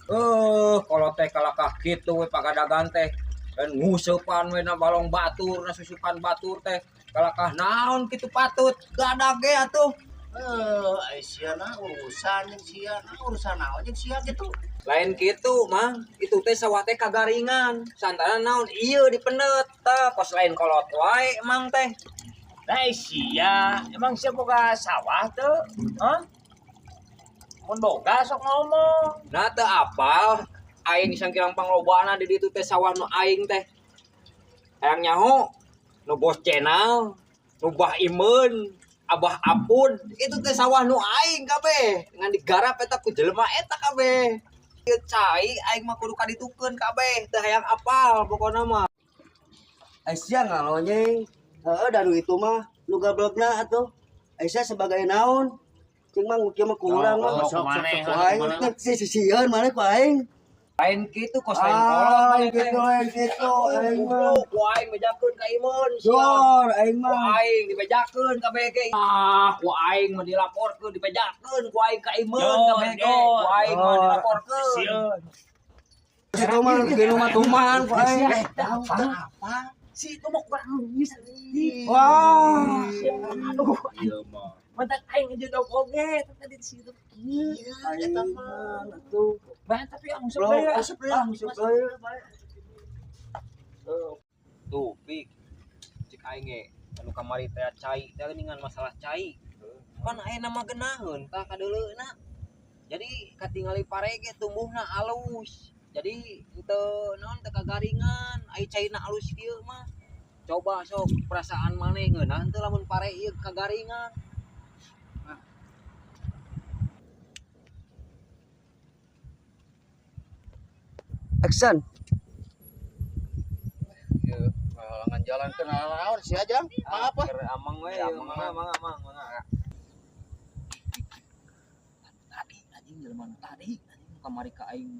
Kalau teh kalakah kitu we pagadagan teh dan nguseupan we na balong batur na susukan batur teh kalakah naon kitu patut gadag ge atuh. Eh, sia na urusan jeung sia na urusan naon jeung sia gitu. Lain kitu, Mang. Itu teh sawah teh kagaringan. Santana naon ieu dipendet tah kos lain kolot wae Mang teh. Nah, sia, emang sia boga sawah teu? Hah? Mun boga sok ngomong. Nah teu apal aing sangkirang panglobana di ditu teh sawah nu aing teh. Hayang nyaho nu bos channel, nu Bah Imeun, Abah Apun, itu teh sawah nu aing kabeh. Ngan digarap eta ku jelema eta kabeh. Ieu cai aing mah kudu kaditukeun kabeh, teu hayang apal pokona mah. Ai sia ngalonyeng. Heeh, da nu itu mah nu gablegna atuh. Ai sia sebagai naon? Cing mang kieu mah kurang mah. Sok, sok, sok, Ku aing teh sisieun maneh ku aing. Lain kitu kos lain kolot Ah, maneh teh. gitu lain gitu aing mah. Goblok, ku aing bejakeun ka Imeun sia. Dor aing Ku mah. aing dibejakeun kabeh ge. Ah, ku aing mah dilaporkeun dibejakeun ku aing ka Imeun Yor, kabeh ge. yor. Ku aing mah Yor. dilaporkeun. Sieun. Itu mah genu mah tuman ku aing. Apa? Si itu mah kurang bisa. Wah. Aduh, Ieu mah. mentak aing aja dong oge tadi di situ. Iya, eta mah atuh. Bah, tapi yang Blok, deui. asup deui, asup deui. Tuh, Pik. Cek aing ge anu kamari teh cai teh geuningan masalah cai. Pan aya nama geunaheun tah kadeuleuna. Jadi katingali pare ge tumbuhna alus. Jadi teu naon teu kagaringan, ai caina alus kieu mah. Coba sok perasaan maneh ngeunah teu lamun pare ieu kagaringan. Action. Ieu halangan jalan ke naon sia jang? Maaf ah. Keur amang we, Ya, ieu amang mangga mah. mangga mangga mangga. Tadi anjing jelema nu tadi anjing nu kamari ka aing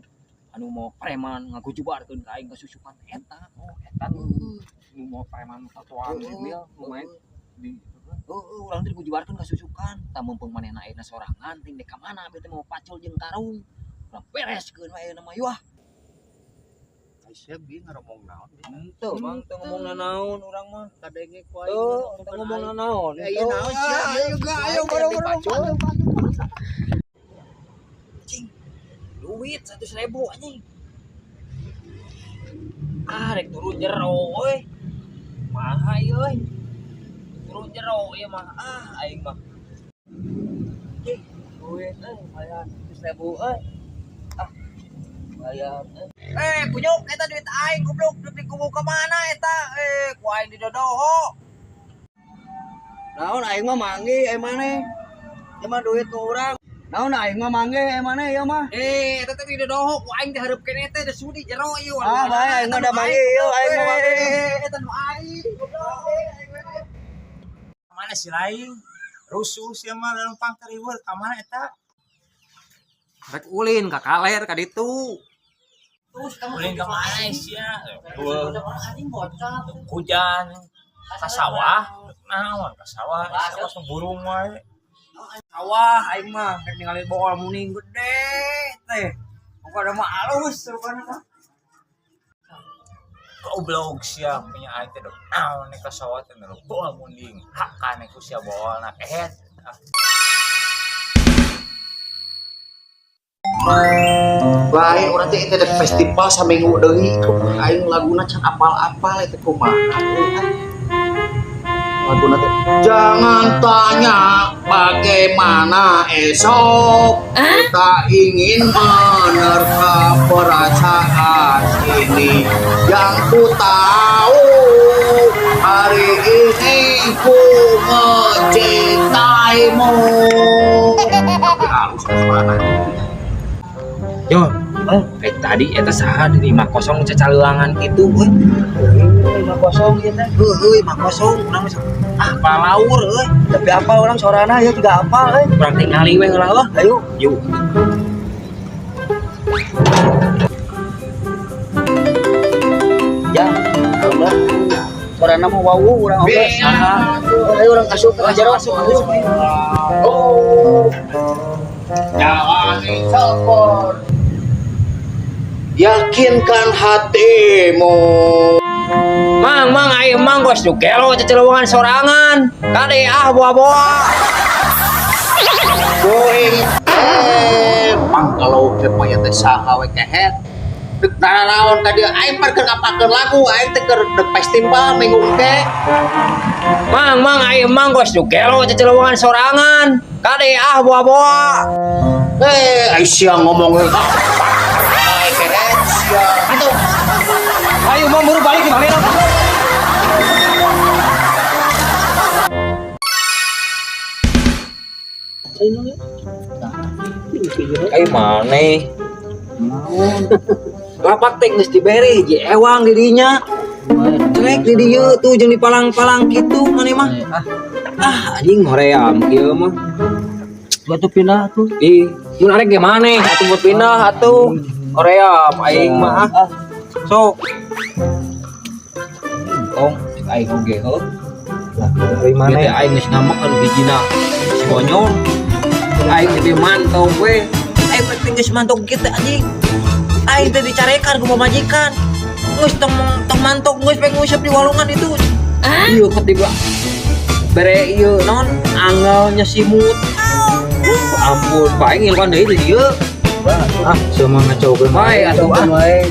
anu mau preman ngagujubarkeun ka aing kasusukan eta. Oh, eta nu mau preman tatoan mobil lumayan di Heeh, urang teh digujubarkeun kasusukan. Tah mumpung manehna ayeuna sorangan ting dek ka mana beuh teh mau pacul jeung karung. Urang bereskeun we ayeuna mah yuah. Ai sia bi ngaromong naon bi? Henteu, Bang, teu ngomong nanaon urang mah. Kadenge ku aing. Teu, teu ngomong nanaon. Eh, ieu naon sia? Ayo ga, ayo boro boro. Anjing. Duit 100.000 anjing. Ah, rek turun jero euy. Maha ieu euy. Turun jero ieu mah. Ah, aing mah. Anjing, duit euy lumayan 100.000 euy. Ah, lumayan euy. Eh, kunyuk eta duit aing goblok, duit dikubu ka mana eta? Eh, ku aing didodoho. Naon aing mah manggih ai maneh. Ieu mah duit ku urang. Naon aing mah manggih ai maneh ieu mah. Eh, eta teh didodoho ku aing dihareup keneh teh da sudi jero ieu. Ah, bae aing mah da manggih ieu aing mah manggih. Eta nu aing goblok. Mana si lain? Rusuh sia mah lempang teriweur ka mana eta? Rek ulin ka kaler ka ditu. Ulin ka mana sia? Hujan ka sawah, naon ka sawah, sawah sok burung wae. Sawah aing mah rek ningali bool muning gede teh. Pokokna mah alus rupana mah. Goblok sia punya aing teh dok. Naon ka sawah teh nu bool munding. Hakan ku sia boolna kehet. Lain urang teh teh festival saminggu deui aing laguna can apal-apal eta kumaha euy, ah. Laguna teh jangan tanya bagaimana esok, tak ingin menerka perasaan ini. Yang ku tahu hari ini ku mencintaimu. Tapi halus suarana. Yo, tadi eta saha di 5-0 cacaleuangan kitu euy. 5-0 ieu teh. Heueuh, 5-0 urang mah ah palaur euy. Tapi apa orang sorana ya juga apal euy. Urang tingali we heula euy. Ayo. Yuk. Ya, alhamdulillah. Sorana mah wau urang oge. Ayo urang asup ka jero. Asup, asup. Oh, jalani sepor. Yakinkan hatimu. Mang, mang, ayo mang, gos nu gelo cecelewangan sorangan. Kade ah boa-boa. Going pang kalau teh poe teh saha we kehet. Dek naraon ka dieu aing par keur ngapakeun lagu aing teh keur dek festival minggu engke. Mang, mang, ayo mang, gos nu gelo cecelewangan sorangan. Kade ah boa-boa. Eh, ai sia ngomong we. Ah, kehet sia. Atuh. Ayo mang buru balik balik. Ayo maneh. Lapak teh geus dibere hiji ewang di dinya. Trek di dieu tuh jeung dipalang-palang kitu maneh mah. Ah anjing hoream kieu mah. Batu pindah tuh. Ih, mun arek ge maneh atuh buat pindah atuh. Hoream aing mah ah. Sok. Tong cek aing oge heuh. Dari Ieu teh aing geus ngambek anu hijina si Bonyol. Aing teh mantau we. Aing teh geus mantau kieu teh anjing. Aing teh dicarekan ku pamajikan. Geus tong tong mantok geus pengen nguseup di walungan itu. Ieu ketiba bere ieu naon angelnya simut. Ampun, bae ngiluan deui di dieu. Ah, semua ngacokeun. Bae atuh ah. Bae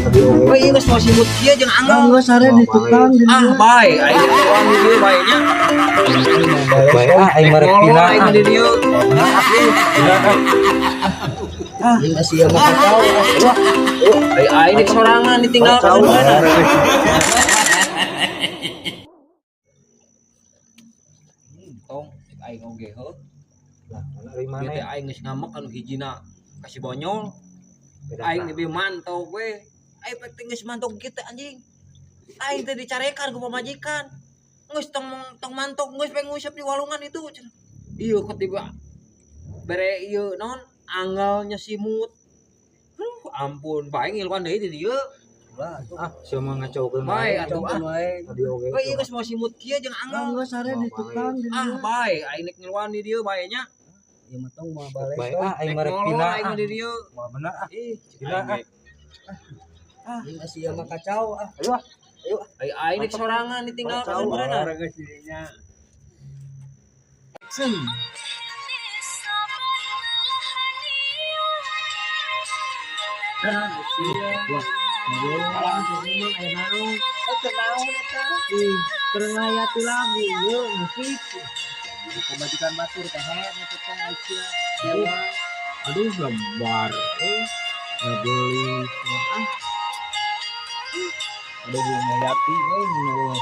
ieu geus mau simut kieu jeung angel. Enggak sare di tukang di Ah, bae aing ngiluan di dieu bae nya. Bae ah aing marek pindah. Aing di dieu. Ah, sia mah kacau. Ai aing dek sorangan ditinggal Kacau. Tong cek aing oge heuh. Dari Ieu teh aing geus ngambek anu hijina ka si Bonyol. Aing lebih mantau we. Aing teh geus mantau kieu teh anjing. Aing teh dicarekan ku pamajikan. Geus tong tong mantok geus pengen nguseup di walungan itu. Ieu ketiba bere ieu naon angelnya simut. Aduh, ampun, bae ngiluan deui di dieu. Ah, semua ngacokeun. Bae atuh ah. Tadi oge. Bae ieu geus mau simut kieu jeung angel. Enggak sare di tukang di Ah, bae aing nek ngiluan di dieu bae nya. Ieu mah tong moal balik. Bae ah aing marek Nek pindah. aing di dieu. Wah bener ah. Ih, cek Pindah, aing ge. Ah, sia mah kacau ah. Ayo ah. Ayo. Ai aing nek sorangan ditinggal Kacau. beneran. Keur lagu ieu musik. Pamajikan batur kehet eta teh ai sia. Aduh, lebar. Ngebeuli. Ah. Aduh, Bu Mayati euy nu.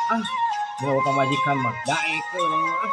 Ah, mau pamajikan mah daek urang mah ah.